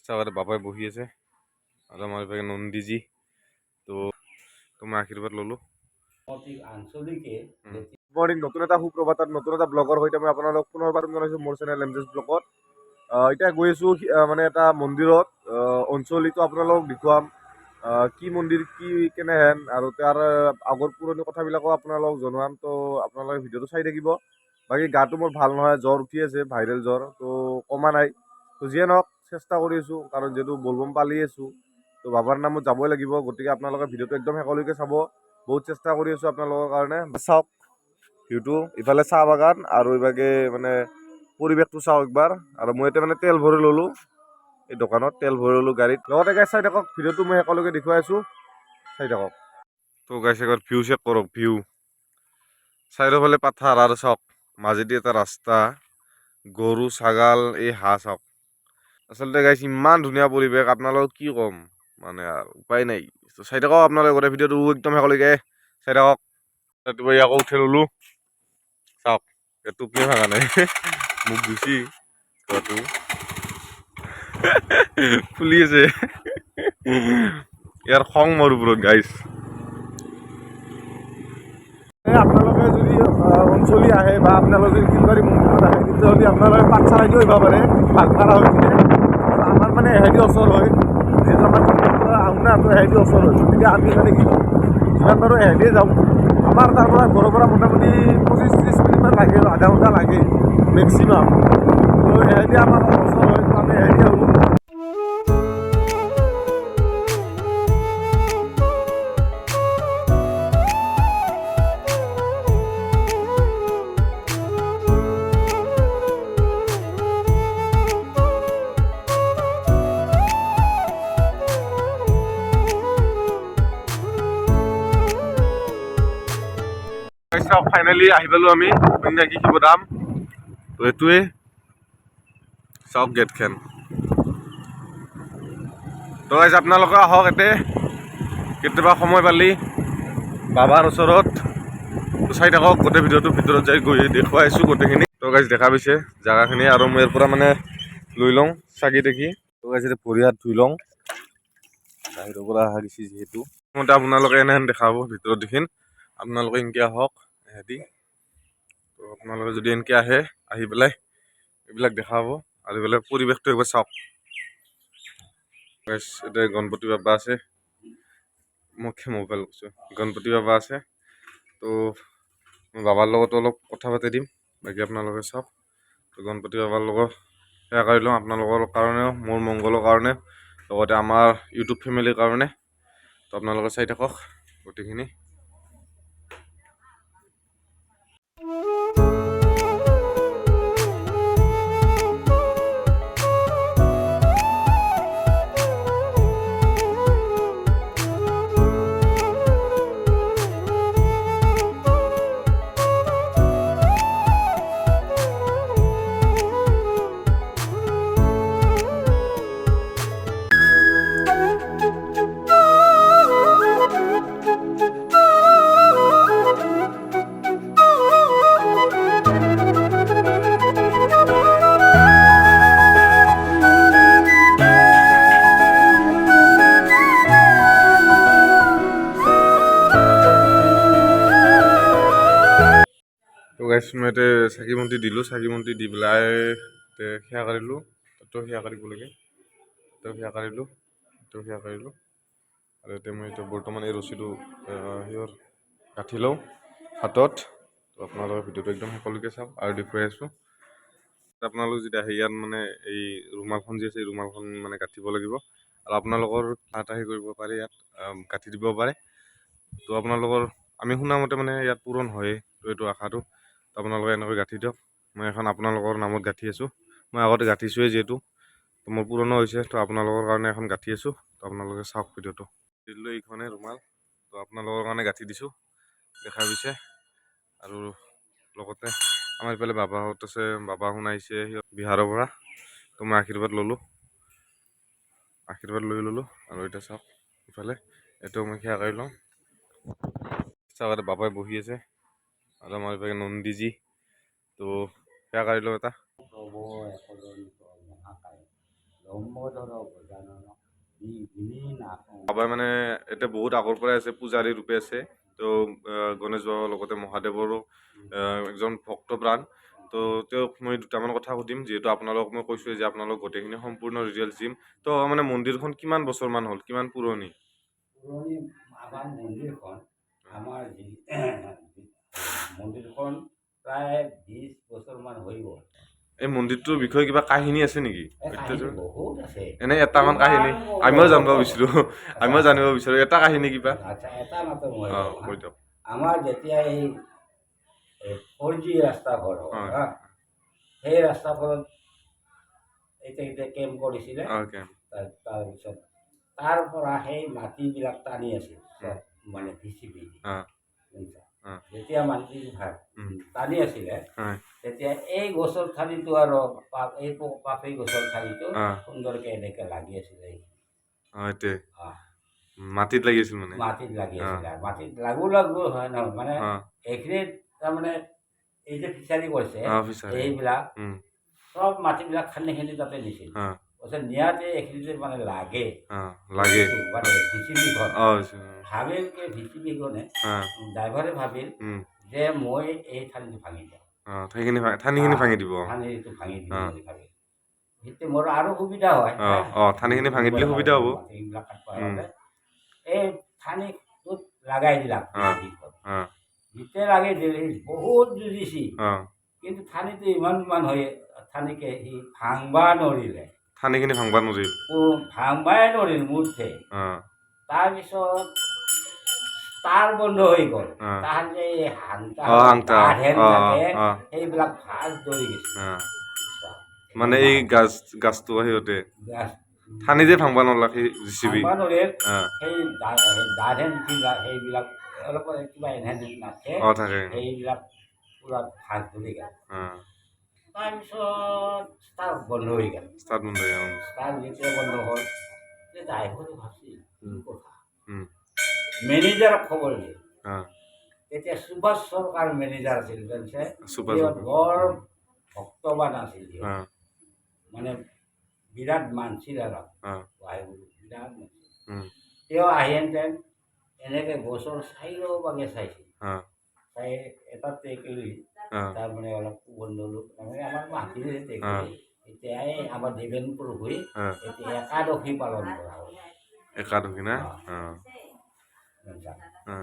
চাওক, বাবাই বহি আছে আৰু আমাৰ ইভাগে নন্দীজী। তো তো মই আশীৰ্বাদ ল'লোঁ। আঞ্চলিকে মৰ্ণিং, নতুন এটা সুপ্ৰভাতত নতুন এটা ব্লগৰ সৈতে মই আপোনালোক পুনৰবাৰ জনাইছোঁ মোৰ চেনেল এম জেছ ব্লগত। এতিয়া গৈ আছোঁ মানে এটা মন্দিৰত অঞ্চলিটো আপোনালোকক দেখুৱাম, কি মন্দিৰ, কি কেনেহেন আৰু তাৰ আগৰ পুৰণি কথাবিলাকো আপোনালোকক জনাম। তো আপোনালোকে ভিডিঅ'টো চাই থাকিব। বাকী গাটো মোৰ ভাল নহয়, জ্বৰ উঠি আছে, ভাইৰেল জ্বৰ, তো কমা নাই। তো যিয়ে নহওক চেষ্টা কৰি আছোঁ, কাৰণ যিহেতু বলবম পালি আছোঁ, তো বাবাৰ নামত যাবই লাগিব। গতিকে আপোনালোকে ভিডিঅ'টো একদম শেষলৈকে চাব। বহুত চেষ্টা কৰি আছোঁ আপোনালোকৰ কাৰণে। চাওক ভিউটো, ইফালে চাহ বাগান আৰু ইভাগে মানে পৰিৱেশটো চাওক একবাৰ। আৰু মই এতিয়া মানে তেল ভৰাই ল'লোঁ, এই দোকানত তেল ভৰাই ল'লোঁ গাড়ীত। লগতে গাইজ চাই থাকক ভিডিঅ'টো, মই সকলোকে দেখুৱাই আছোঁ, চাই থাকক। তো গাইজ একবাৰ ভিউ চেক কৰক, ভিউ চাৰিওফালে পাথাৰ আৰু চাওক মাজেদি এটা ৰাস্তা, গৰু ছাগাল, এই হাঁহ চাওক। আচলতে গাইজ ইমান ধুনীয়া পৰিৱেশ, আপোনালোকক কি ক'ম মানে আৰু উপায় নাই। তো চাই থাকক আপোনালোকে গোটেই ভিডিঅ'টো একদম শেষলৈকে চাই থাকক। ৰাতিপুৱা আকৌ উঠি ল'লোঁ। চাওক, ইয়াত টোপনি ভাঙা নাই, মোক দিছি খোৱাটো ফুলি আছে। ইয়াৰ খং মোৰ ওপৰত গাইজ। আপোনালোকে যদি অঞ্চলি আহে বা আপোনালোকে যদি শিলবাৰী মন্দিৰত আহে, তেতিয়াহ'লে আপোনালোকে পাঠশালাইদিও আহিব পাৰে, বাঘমাৰা হৈ কিনে। আৰু আমাৰ মানে এহেদি ওচৰ হয়, যিহেতু আমাৰ পৰা আহোঁ না, তো এহেদি ওচৰ হয়। গতিকে আমি মানে কি যিমান পাৰোঁ এহেদিয়ে যাওঁ। আমাৰ তাৰ পৰা ঘৰৰ পৰা মোটামুটি 25-30 মিনিটমান লাগে আৰু আধা ঘণ্টা লাগে মেক্সিমাম। তো এহেদি আমাৰ ওচৰ হয়, তো আমি এহেদি আহোঁ। চাওক, ফাইনেলি আহি পালোঁ আমি কন্যাকী শিৱধাম। তো এইটোৱে চাওক গেটখন। তো গাইজ আপোনালোকে আহক ইয়াতে কেতিয়াবা সময় পালি বাবাৰ ওচৰত। তো চাই থাকক গোটেই ভিডিঅ'টো, ভিতৰত যাই গৈ দেখুৱাই আছোঁ গোটেইখিনি। তো গাইজ দেখা পাইছে জেগাখিনি আৰু মই ইয়াৰ পৰা মানে লৈ লওঁ চাকি তাকি। তো গাইজ এতিয়া ভৰি হাত ধুই লওঁ, বাহিৰৰ পৰা অহা গৈছে যিহেতু। প্ৰথমতে আপোনালোকে এনেহেন দেখা পাব ভিতৰত দেখিন। আপোনালোকে এনেকৈ আহক এহেঁতি। তো আপোনালোকে যদি এনেকৈ আহে, আহি পেলাই এইবিলাক দেখা পাব আৰু এইবিলাক পৰিৱেশটো একবাৰ চাওক। গাইজ এতিয়া গণপতি বাবা আছে, মই মোবাইল কৈছোঁ, গণপতি বাবা আছে। তো মই বাবাৰ লগতো অলপ কথা পাতি দিম, বাকী আপোনালোকে চাওক। তো গণপতি বাবাৰ লগত সেৱা কৰি লওঁ আপোনালোকৰ কাৰণেও, মোৰ মংগলৰ কাৰণে, লগতে আমাৰ ইউটিউব ফেমিলিৰ কাৰণে। তো আপোনালোকে চাই থাকক গোটেইখিনি। তো গাইছ মই ইয়াতে চাকি বন্তি দিলোঁ, চাকি বন্তি দি পেলাই সেৱা কৰিলোঁ। তাতো সেৱা কৰিব লাগে, তাতো সেৱা কৰিলোঁ, তাতো সেৱা কৰিলোঁ। আৰু এতিয়া মই এতিয়া বৰ্তমান এই ৰছীটো সিহঁৰ গাঁঠি লওঁ হাতত। তো আপোনালোকে ভিডিঅ'টো একদম শেষলৈকে চাওক আৰু দেখুৱাই আছোঁ। আপোনালোক যেতিয়া আহে ইয়াত মানে এই ৰুমালখন যি আছে, এই ৰুমালখন মানে গাঁঠিব লাগিব আৰু আপোনালোকৰ হাত আহি কৰিব পাৰে, ইয়াত গাঁঠি দিব পাৰে। তো আপোনালোকৰ আমি শুনামতে মানে ইয়াত পূৰণ হয়েই, তো এইটো আশাটো। তো আপোনালোকে এনেকৈ গাঁঠি দিয়ক। মই এখন আপোনালোকৰ নামত গাঁঠি আছোঁ, মই আগতে গাঁঠিছোঁৱেই যিহেতু, তো মোৰ পুৰণো হৈছে। তো আপোনালোকৰ কাৰণে এখন গাঁঠি আছোঁ, তো আপোনালোকে চাওক ভিডিঅ'টো। দিলোঁ এইখনে ৰুমাল, তো আপোনালোকৰ কাৰণে গাঁঠি দিছোঁ, দেখা পাইছে। আৰু লগতে আমাৰ ইফালে বাবাহঁত আছে, বাবা শুনাইছে সিহঁত বিহাৰৰ পৰা। তো মই আশীৰ্বাদ ল'লোঁ, আশীৰ্বাদ লৈ ল'লোঁ। আৰু এতিয়া চাওক ইফালে এইটো মই সেৱা কৰি লওঁ। চাওক, ইয়াতে বাবাই বহি আছে আৰু আমাৰ ইফালে নন্দীজী। তো সেৱা কৰি লওঁ এটা। প্ৰভু একদন্ত মহাকায়। লম্বোদৰ গজানন বিঘ্নিনাশং। বাবাই মানে এতিয়া বহুত আগৰ পৰাই আছে, পূজাৰী ৰূপে আছে। তো গণেশ বাবাৰ লগতে মহাদেৱৰো এজন ভক্তপ্ৰাণ। তো তেওঁক মই দুটামান কথা সুধিম, যিহেতু আপোনালোকক মই কৈছোঁৱে যে আপোনালোক গোটেইখিনি সম্পূৰ্ণ ডিটেইলছ দিম। তো মানে মন্দিৰখন কিমান বছৰমান হ'ল, কিমান পুৰণি? পুৰণি আমাৰ মন্দিৰখন, আমাৰ যি মন্দিৰখন প্ৰায় 20 বছৰমান হৈ গ'ল। এই মন্দিৰটোৰ বিষয়ে কিবা কাহিনী আছে নেকি? এই কাহিনী বহুত আছে। এনে এটামান কাহিনী আমিও জানিব বিচাৰোঁ, আমিও জানিব বিচাৰোঁ এটা কাহিনী কিবা। আচ্ছা, এটা মাত্ৰ মই অঁ। কওঁ, হা। কৈ দিয়ক। আমাৰ যেতিয়া এই 4G ৰাস্তা ঘৰ হ'ল, হা, সেই ৰাস্তাখনত এতিয়া এতিয়া কেম্প কৰিছিলে। তাৰপিছত তাৰ পৰা সেই মাটিবিলাক টানি আছিল চব, মানে ভিচিপি দি। বুজিছা? যেতিয়া মাটি টানি আছিলে, তেতিয়া এই গছৰ ঠানিটো আৰু এই পাপৰি গছৰ ঠানিটো সুন্দৰকে এনেকে লাগি আছিলে। এতিয়া মাটিত লাগি আছিল মানে? মাটিত লাগি আছিলে। আৰু মাটিত লাগু লাগু হয় নহয়, মানে এইখিনিত তাৰমানে এই যে ফিচাৰী কৰিছে, ফিচাৰী। এইবিলাক চব মাটিবিলাক খান্দি খান্দি তাতে নিছিল। কৈছে নিয়াতে এইখিনিতে মানে লাগে। লাগে। মানে ভিচিবিখন ভাবিল কি ভিচিবিখনে, ড্ৰাইভাৰে ভাবিল যে মই এই ঠানিটো ভাঙি দিওঁ। ঠাইখিনি ঠানিখিনি ভাঙি দিব। ঠানিটো ভাঙি দিম বুলি ভাবিল। সেইটো মোৰ আৰু সুবিধা হয়। ঠানিখিনি ভাঙি দিলে সুবিধা হ'ব। মাটিবিলাক কাটিব হ'লে এই ঠানিটোত লগাই দিলাক। ভিচিবিখন যেতিয়া লাগি দিলে, বহুত যুঁজিছি, কিন্তু ঠানিটো ইমান মান হৈ ঠানিকে সি ভাংবা নৰিলে। ঠানিখিনি ভাঙবা নোৱাৰিল। ভাংবাই নৰিল মুঠে। তাৰপিছত তাৰ বন্ধ হৈ গ'ল। তাৰ যে এই হাংটা হাংটা। হেন থাকে, সেইবিলাক ভাজ ধৰি গৈছে। মানে এই গাছটো সিহঁতে গাছ ঠানি যে ভাঙবা নৰলাক সেই জিচিবি। ভাংবা নৰিল। সেই দাঁত হেন সেইবিলাক অলপ কিবা এনহেন নাথাকে। থাকে। সেইবিলাক পূৰা ভাজ ধৰি গ'ল। তাৰপিছত ষ্টাৰ্ট বন্ধ হৈ গ'ল। ষ্টাৰ্ট বন্ধ হৈ গ'ল। ষ্টাৰ্ট যেতিয়া বন্ধ হ'ল, ড্ৰাইভাৰে ভাবছি কি কথা। মেনেজাৰক খবৰ দিয়ে। তেতিয়া সুভাষ চৰকাৰ মেনেজাৰ আছিল, জানিছে? সুভাষ সিহঁত চৰকাৰ। বৰ ভক্তবান আছিল সিহঁত। মানে বিৰাট মানছিল আৰু ৱাহেগুৰু বিৰাট মানছিল। তেওঁ আহিহেঁতেন এনেকৈ গছৰ চাৰিওভাগে চাইছিল। চাই এটা টেকেলি, তাৰমানে অলপ সুগন্ধ, তাৰমানে আমাৰ মাটিৰে টেকেলি। এতিয়া এই আমাৰ দেৱেন প্ৰভুই এতিয়া একাদশী পালন কৰা হ'ল। একাদশী না? বুজিছা?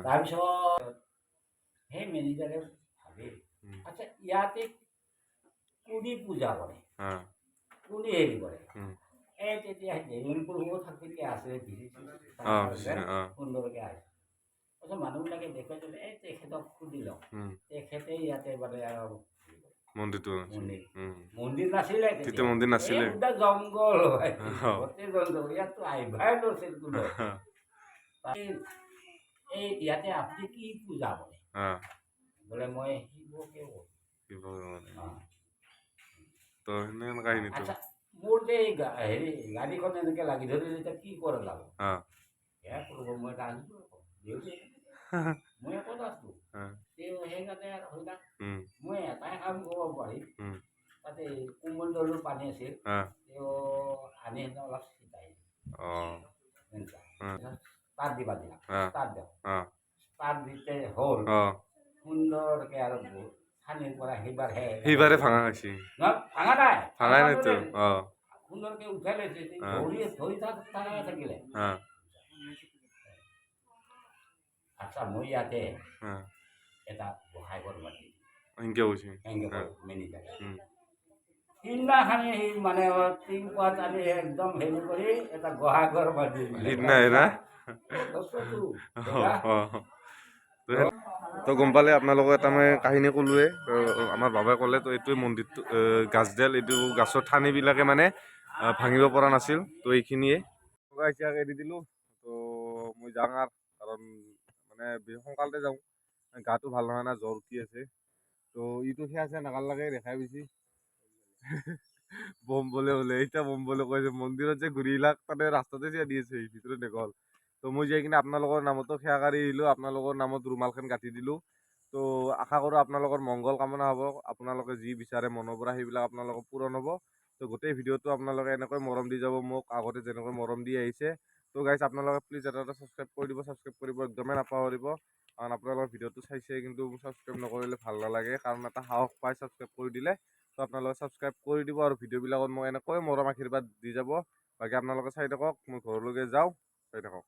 তাৰপিছত সেই মেনেজাৰে ভাবিল, আচ্ছা, ইয়াতে কোনে পূজা কৰে, কোনে হেৰি কৰে? এই তেতিয়া দেৱেন প্ৰভুও থাকিলে আছে, সুন্দৰকৈ আছে। তাৰপিছত মানুহবিলাকে দেখুৱাই দিলে, এই তেখেতক সুধি লওক, তেখেতে ইয়াতে মানে আৰু মন্দিৰটো। মন্দিৰ মন্দিৰ নাছিলে। তেতিয়া মন্দিৰ নাছিলে। এই গোটেই জংঘল হয়, গোটেই জংঘল, ইয়াততো আহিবাই নোৱাৰিছিল কোনো। এই ইয়াতে আপুনি কি পূজা কৰে? বোলে মই শিৱকে কৰোঁ। শিৱ মানে। তো সেনে কাহিনীটো। আচ্ছা, মোৰ যে এই হেৰি গাড়ীখন এনেকৈ লাগি ধৰিলে, এতিয়া কি কৰা যাব? সেয়া কৰিব মই নাজানো, দেউতাই মই ক'ত আছোঁ। তেওঁ সেইকাৰণে আৰু সেইবিলাক মই এটাই কাম কৰিব পাৰিম। তাতে কুমণ্ডলুৰ পানী আছিল, তেওঁ আনি সেনে অলপ ছিটাই সেনেকুৱা। ষ্টাৰ্ট দিবা দিলাক। ষ্টাৰ্ট দিয়ক। ষ্টাৰ্ট দিতে হ'ল। সুন্দৰকৈ আৰু ঠানিৰ পৰা সেইবাৰহে সেইবাৰে ভাঙা হৈছে। নহয়, ভাঙা নাই। ভাঙাই নাইতো। সুন্দৰকৈ উঠাই লৈছে, ধৰি ধৰি থাকাই থাকিলে। আচ্ছা, মই ইয়াতে এটা গোসাঁই ঘৰ মাতি সেনকে কৈছে? সেনেকৈ মেনেজাৰে। সিদিনাখনি সি মানে টিং পাত আনি একদম হেৰি কৰি এটা গোসাঁই ঘৰ বান্ধি দিলে। সিদিনাই না? বস্তুটো তো গম পালে আপোনালোকক এটা মই কাহিনী ক'লোৱে। তো আমাৰ বাবাই ক'লে, তো এইটোৱে মন্দিৰটো, গাছডাল, এইটো গাছৰ ঠানিবিলাকে মানে ভাঙিব পৰা নাছিল। তো এইখিনিয়ে এৰি দিলোঁ। তো মই যাওঁ আৰু, কাৰণ মানে বেছি সোনকালতে যাওঁ, গাটো ভাল নহয় না, জ্বৰ উঠি আছে। তো ইটো সেয়া আছে নাগাল লাগে দেখাই বেছি বম বলে বোলে এতিয়া বম বলে কৈছে। মন্দিৰত যে ঘূৰি আহিলাক, তাতে ৰাস্তাতে চিয়া দি আছে, ভিতৰত নগ'ল। তো মই যাই কিনে আপোনালোকৰ নামতো সেৱা কাঢ়ি আহিলোঁ, আপোনালোকৰ নামত ৰুমালখন গাঁঠি দিলোঁ। তো আশা কৰোঁ আপোনালোকৰ মংগল কামনা হ'ব, আপোনালোকে যি বিচাৰে মনৰ পৰা সেইবিলাক আপোনালোকৰ পূৰণ হ'ব। তো গোটেই ভিডিঅ'টো আপোনালোকে এনেকৈ মৰম দি যাব মোক, আগতে যেনেকৈ মৰম দি আহিছে। তো গাইজ, আপোনালোকে প্লিজ এটা এটা ছাবস্ক্ৰাইব কৰি দিব। ছাবস্ক্ৰাইব কৰিব একদমেই নাপাহৰিব, কাৰণ আপোনালোকৰ ভিডিঅ'টো চাইছে কিন্তু ছাবস্ক্ৰাইব নকৰিলে ভাল নালাগে, কাৰণ এটা সাহস পায় ছাবস্ক্ৰাইব কৰি দিলে। তো আপোনালোকে ছাবস্ক্ৰাইব কৰি দিব আৰু ভিডিঅ'বিলাকত মোক এনেকৈ মৰম আশীৰ্বাদ দি যাব। বাকী আপোনালোকে চাই থাকক, মই ঘৰলৈকে যাওঁ, চাই থাকক।